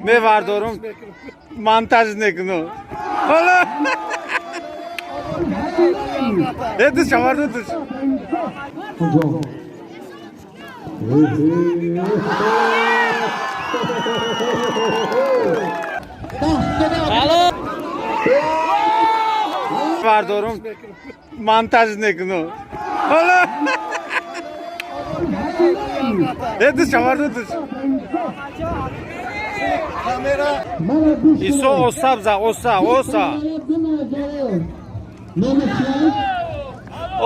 Мевардорум, монтаж мекунам. Ҳоло э душ аварду душ. Вардорум, монтаж мекунам. Ҳоло э душ аварду душ. Исо оса бза, оса, оса.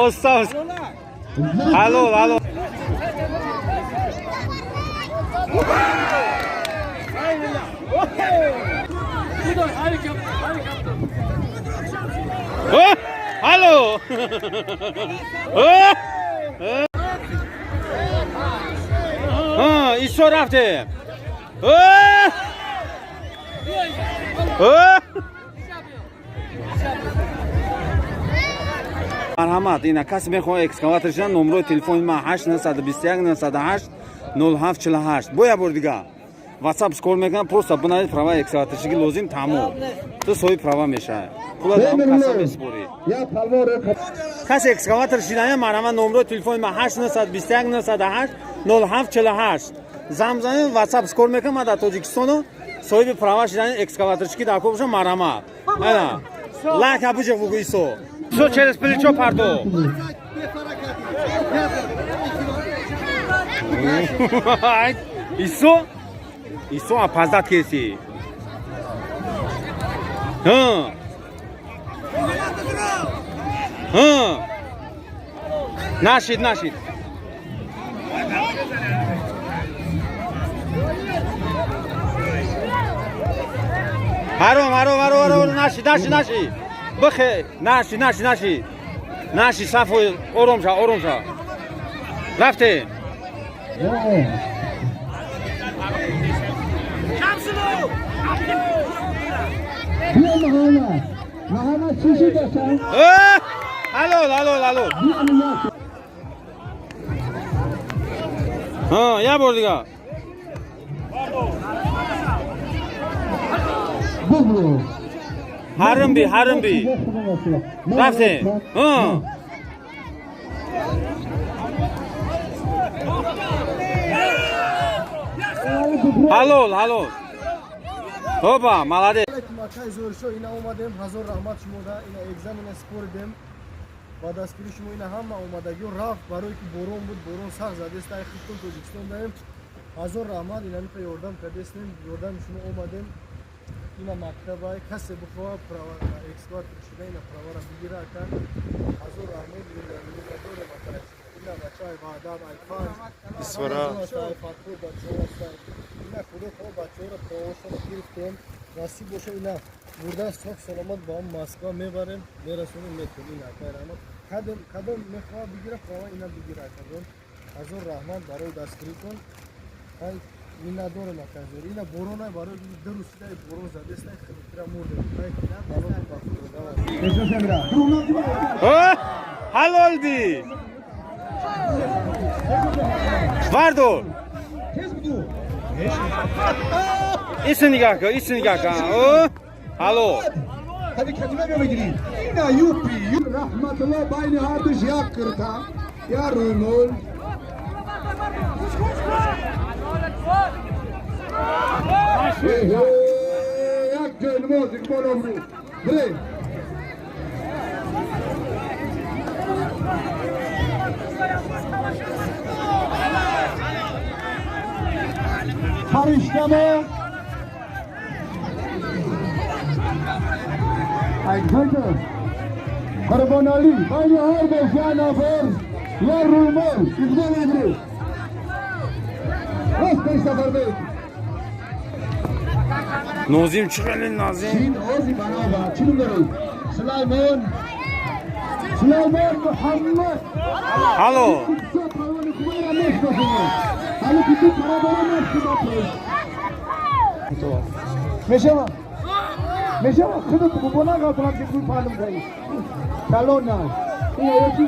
Оса. Алло, алло. Алло. Исо рафтем. Марҳамат, ина касе мехоҳад экскаватор шидан, номрои телефони ман 8 921 908 0748. Бо як бор дига ватсап скор мекунам, просто бинавед, права экскаваторшиги лозим, тамом, ту соҳиби права мешавӣ, пула дам каса месупорӣ. Касе экскаватор шидая, марҳамат, номрои телефони ман 8 921 908 0748. Замзамем, ватсап скор мекунам. Ман дар Тоҷикистону соҳиби права шидани экскаваторшики дар кор бошам, марҳамат. Ана лайка буҷа, бугу Исо. Исо через плечо пардо. Исо, Исо опоздать кеси. Ҳ ҳ нашид, нашид. Ҳаром, ҳаром, ҳаром, ҳаром, нашид, нашид, нашид, бихе, нашид, нашид, нашид, нашид, сафо, ором ша, ором ша. Рафтем. Ҳалол, ҳалол, ҳалол. Як бор дига. Ҳармби, ҳармби. Рафтем. Ҳалол, ҳалол. Опа, молодец. Акай Зоҳиршо, ина омадем, ҳазор раҳмат шумода, ина экзамена споридем. Ба дастгири шумо ина ҳама омадагиҳо рафт, барое ки борон буд, борон сахт задест, ай хиттон Тоҷикистон даем. Ҳазор раҳмат, ина мита ёрдам кардестем, ёрдами шумо омадем. Ина мактабай, касе бихоҳа права экскаватор шуда, ина правара бигира, ака. Ҳазор раҳмат, миннатдорем, ака. Ина бачаи Ваҳдат, ай панҷ Исфара. Ай Фатҳур бачаҳо ҳастанд. Ина худо хоҳ бачаҳоро правошонро гирифтем. Насиб боша, ина бурда соф саломат ба ҳам Москва мебарем, мерасонем, метонем. Ина акай раҳмат. Кадом кадом мехоҳад бигира права, ина бигира, акаҷон. Ҳазор раҳмат барои дастгиритон. Ай миннатдорем, акаҷон. Ина борона барои ду рӯз шуда борон задеста, хеле мурдем. Ай балон ба худо. Ҳалол би. Вардор. Иси нигоҳ кун, иси нигоҳ кун. Ҳалол. Раҳматулло байни ҳардуш як кирта, як рӯймол. Як ҷойнамоз Иқбол обрӯ бире. Фариштамо Айгзайда Қурбоналӣ байни ҳардуш як нафар, як рӯймол. Иқбол обрӯ рост пеш Сафарбек. Нозим чӣ хеле Нозим. Чин ози баробар чӣ ном дорад? Сулаймон, Сулаймон Муҳаммад. Ҳалол. Палвони хубайра мешносем, ҳали ки ту баробара мешносем. Мешава, мешава, худу бубона ғалтонам ки куй палум каи калона ина ёчи.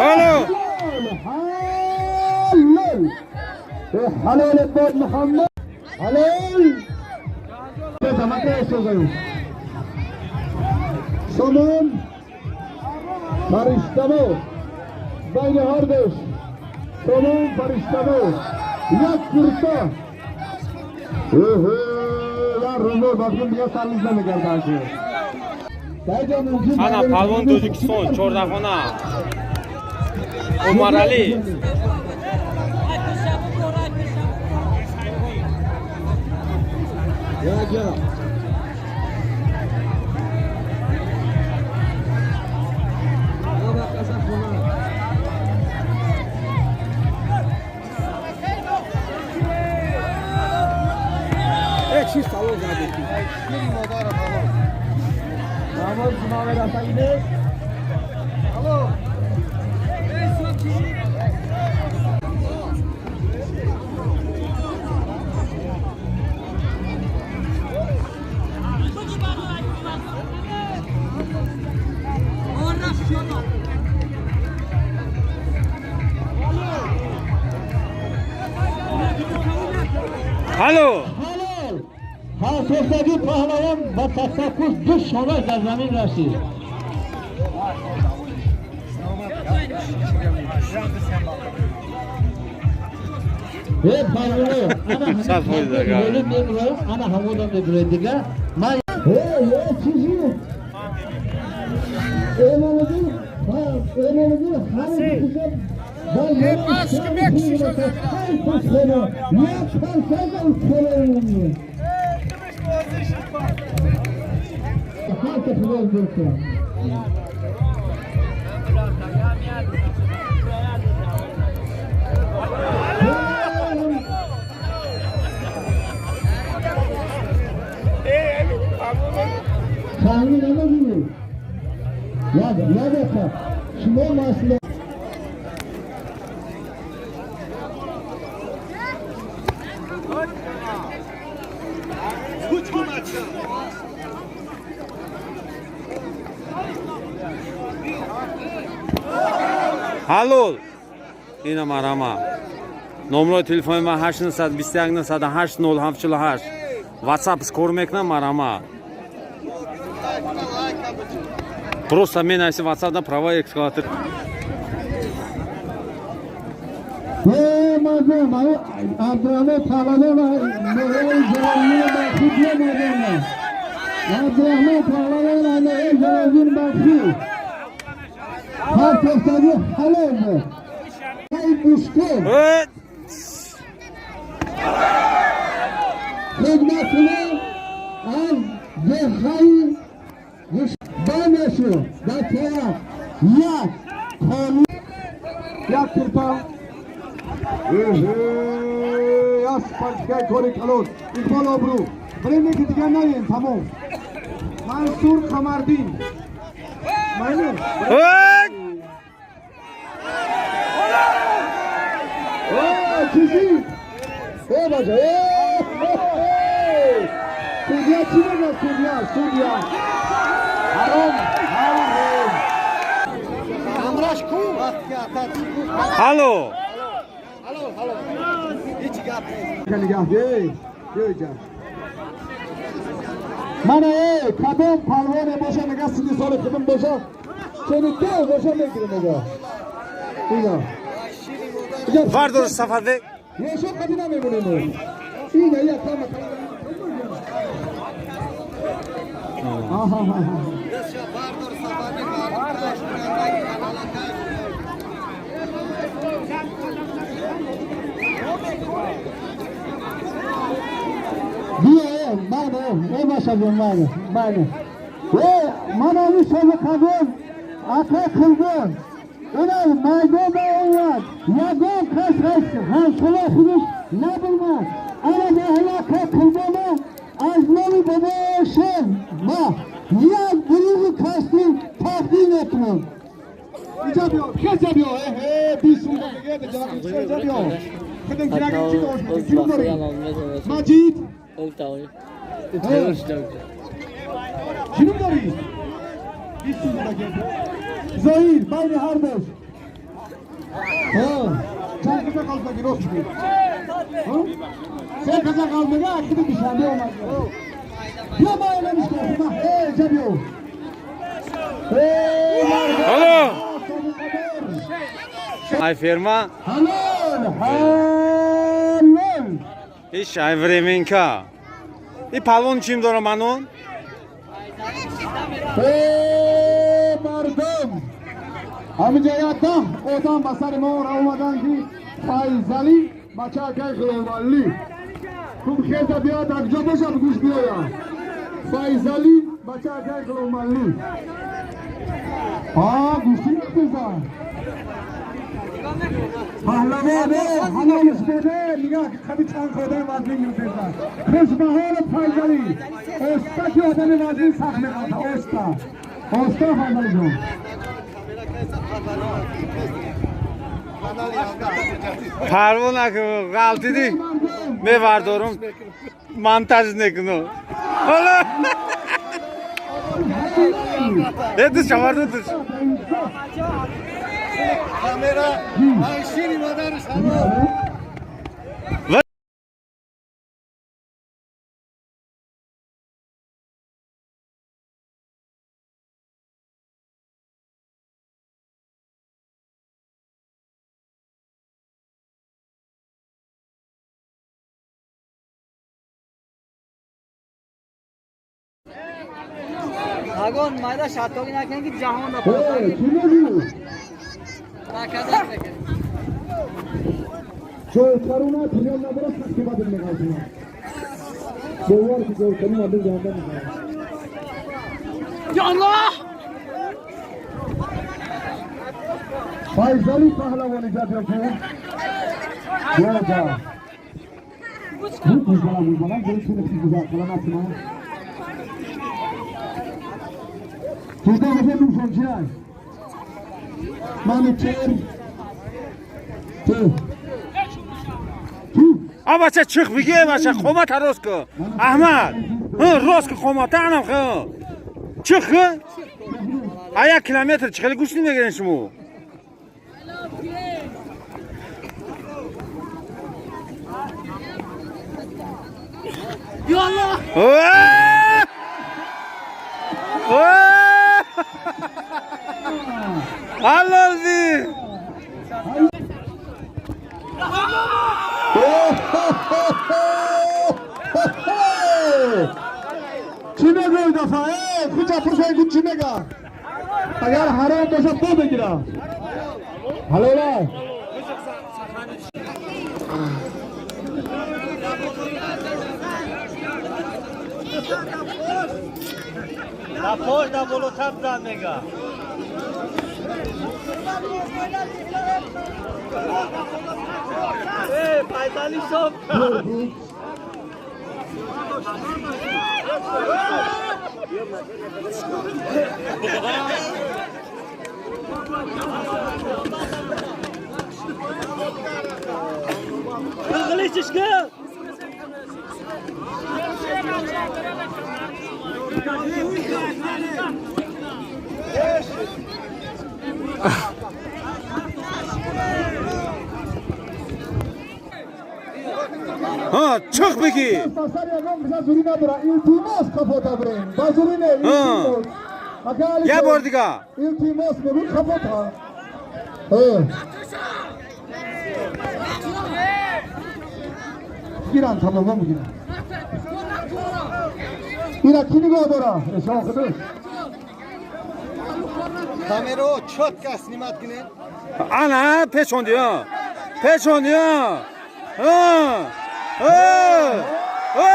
Ҳалол. Ҳалол. ҳалол бод Муҳаммад ҳалол Сомон Фариштамо байни ҳардуш Сомон Фариштамо як курта Ана палвон Тоҷикистон чордахона Умаралӣ Ҳало ҳар паҳлавон ба тахтапӯш ду шонаш дар замин расид. Ана ҳамодам мебироед дига. Чизи Ҳалол ина марама номрои телефони ман 821 908 0748 WhatsApp кор мекунам марама просто менависи WhatsApp да права экскаватор Як кирпа кори калон Иқбол обрӯ время ки дигар наем тамом Мансур Қамардин майли чизи бача судья чӣ мегӯяд судья судья ҳаром ҳаром Ҳало мана кадом палвоне боша мега сини соли худум боша чени ду боша мегири мега ина вардор Сафарбек ешо қади намемонем ина як кама Ман сози қабул ака қилгон ина майдон ба омад ягон кас ҳамсола худаш набурмад ана маҳалла ака қилгона аз номи бобои шер ма як гурӯҳи касбӣ тақдим мекунам. Инҷа биё, хеҷа биё, хеҷа биё. Маҷид чӣ дорӣ? Зоҳир байни ҳар бош. Чанд қисма қалбаги рост шудед. Се каса қалдага, акиди Душанбе омад. Биё ма эълониш кунам. Э, ҷа биё. Э, Ҳало. Ай ферма. Ҳалол, ҳалол. Иш ай временка. И палон чим дорам анон? Э, мардум. Ҳаминҷа як даҳ одам ба сари мо омаданд ки Файзалӣ бача акай Ғуломалӣ. Хуб хеза биёяд, акҷо бошад гӯш биёяд. Файзалӣ бача акай Ғуломалӣ. А, гӯштӣ мехезад. Паҳлавоне, ҳалолш боде, нигоҳ қаби чанд одами вазнин мехезад. Хушбаҳоли Файзалӣ. Оста ки одами вазнин сахт меғалта, оста. Оста Файзалӣ ҷон. Парво накун, ғалтидӣ. Мевардорум, монтаж мекунам. Ҳало. Э, дӯст шаварду дӯст. Камера, ай шири модариш ҳалол. Агон майда шатоги накунед ки ҷаҳон Э, чӣ мегӯӣ? Наказат мекунед. Ҷойкаруна тиён надора сахти бадил меғалтунад. Бовар ки ҷойкару мардум ҷаҳанда мешавад. Я Аллоҳ! Файзали паҳлавони ҷабёр ку. Ҷоҷа. Гӯш баланд, гӯш баланд, гӯш кунед ки гузар калам атима. Ҷудо бошад нӯшон чи ай? Манучер. Ту. Ту. А бача чих биги, бача қомат рост ку. Аҳмад, ҳа рост ку қомат анам хе. Чих ку. А як километр чӣ хеле гӯштӣ мегирен шумо? Я Аллоҳ! О! О! Ҳалол би. Чӣ мегӯй дафъа? Э, куҷа пурсай гу чӣ мега? Агар ҳаром бошад бо мегира. Ҳалола. Да пош да болотар зан мега. Э, Файзали соб. Қиғилишиш ку. Ҳа, чих биги. Ба сари ягон каса зурӣ надора. Илтимос қафота бирем. Ба зурӣ не, илтимос. Ака Али Як бор дига. Илтимос мегӯй қафота. Э. Гиран тамомон бигиран. Ина ки нигоҳ дора? Эшон худаш. Камеро чётко снимать кунед. Ана пешонди, ҳа. Пешонди, ҳа. Ҳа. Ҳа. Ҳа.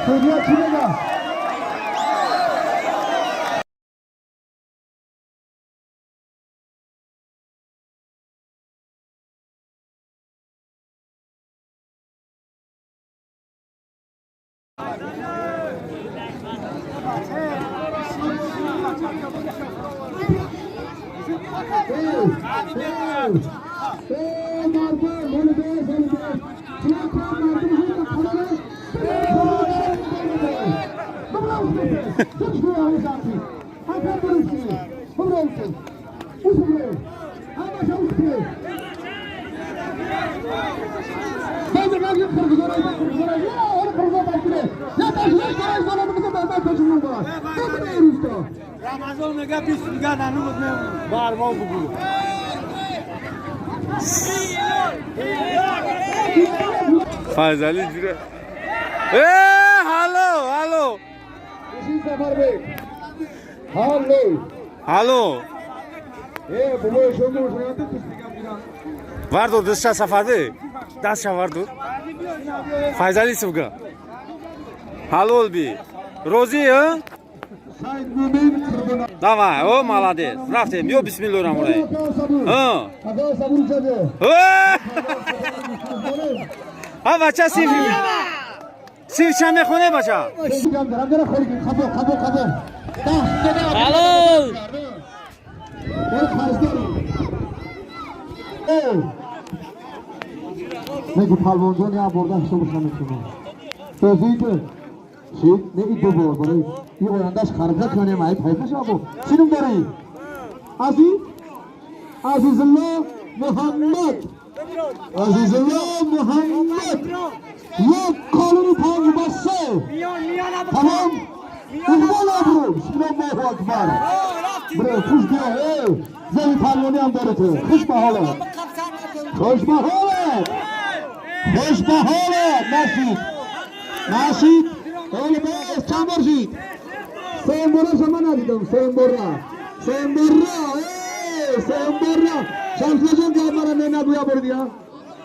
Судья чӣ мега? Э, мардум, ҳоли бес, ҳоли бес. Чунон мардум ҳама канала Рамазон мега 20 дига нануд мемонад. Бармо бугу. Файзали ҷура. Э, ҳалло, ҳалло. Ҳалло. Ҳалло. Э, бобои шумо Вардор дастша Сафарбек. Дастша вардор. Файзали сувга. Ҳалол би. Розӣ, а? Давай, о, молодец. Рафтем. Ё бисмиллоҳир раҳмонир раҳим. А. Ҳа бача синф. Синф чанд мехоне бача? Ҳалол. Мегу палвонҷон як борда ҳисобаш намекунам. Бозиду. Чӣ? Не и ду бор барои и ояндаш харҷа кунем, ай пайда шабо. Чӣ ном дорӣ? Ази? Азизулло Муҳаммад. Азизулло Муҳаммад. Як қолуни панҷ ба се. Тамом. Иқбол обрӯ. Бисмиллоҳу акбар. Бро, хуш биё. Эй, зани палвонӣ ҳам дорӣ ту. Хуш ба ҳолат. Хуш ба ҳолат. Хуш ба ҳолат. Нашид. Нашид. Оли боз чанд бор шид? Сеюм бораша ман надидам. Сеюм бора. Сеюм бора. Эй, сеюм бора. Шамсуллоҷон гап мара не нагӯ як бори дига.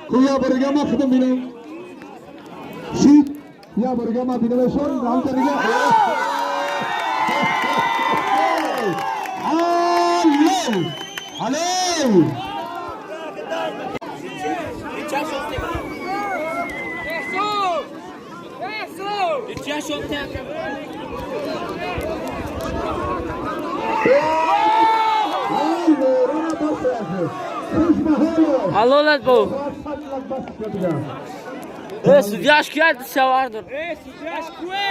Ку як бори дига ман худам бинам. Шид. Як бори дига ман бинамашон. Рамта дига. Алло. Алло. Ҳалолат бо. Э, судьяш кия шавардор. Э, судьяш куе?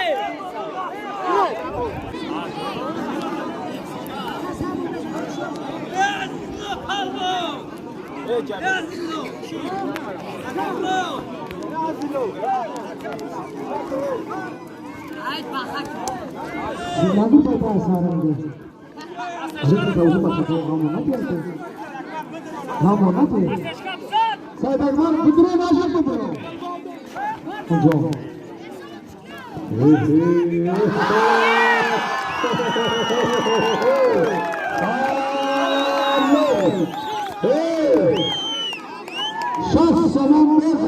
Нагу пайда саранга. Зикр каузу бача ҳамона пиянте. Ҳамона пи. Сайдагман бидро нашад бидро. Унҷо. Алло. Эй! Шаш сомон бес.